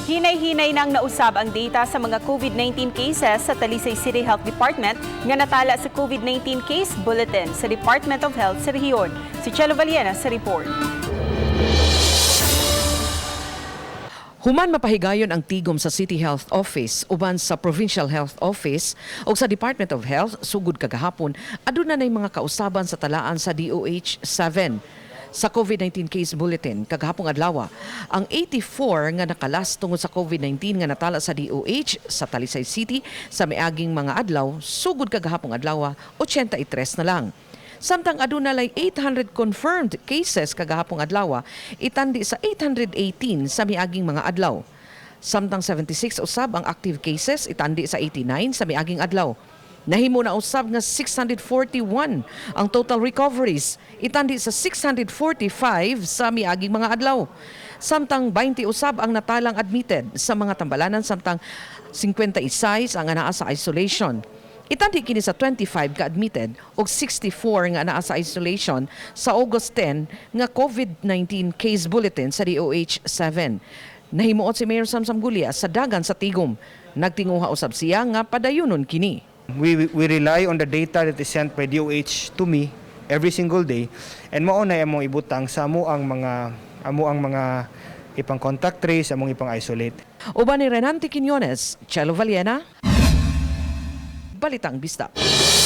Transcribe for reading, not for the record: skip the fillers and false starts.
Hinay-hinay nang nausab ang data sa mga COVID-19 cases sa Talisay City Health Department nga natala sa COVID-19 Case Bulletin sa Department of Health sa rehiyon. Si Chelo Valiena sa report. Human mapahigayon ang tigom sa City Health Office uban sa Provincial Health Office ug sa Department of Health sugod kagahapon, aduna nay mga kausaban sa talaan sa DOH 7. Sa COVID-19 Case Bulletin kagahapong adlaw, ang 84 nga nakalas tungod sa COVID-19 nga natala sa DOH sa Talisay City sa miaging mga adlaw, sugod kagahapong adlaw, 83 na lang. Samtang aduna lay 800 confirmed cases kagahapong adlaw, itandi sa 818 sa miaging mga adlaw. Samtang 76 usab ang active cases, itandi sa 89 sa miaging adlaw. Nahimo na usab nga 641 ang total recoveries, itandi sa 645 sa miaging mga adlaw. Samtang 20 usab ang natalang admitted sa mga tambalanan, samtang 56 ang anaa sa isolation. Itandi kini sa 25 ka admitted ug 64 nga naa sa isolation sa August 10 nga COVID-19 Case Bulletin sa DOH 7. Nahimuot si Mayor Samsam Gulia sa dagan sa tigom. Nagtinguha usab siya nga padayunon kini. We rely on the data that is sent by DOH to me every single day and mao na among ibutang sa amo ang mga ipang contact trace, among ipang isolate. Uban ni Renante Quiñones, Chelo Valiena, Balitang Bisdak.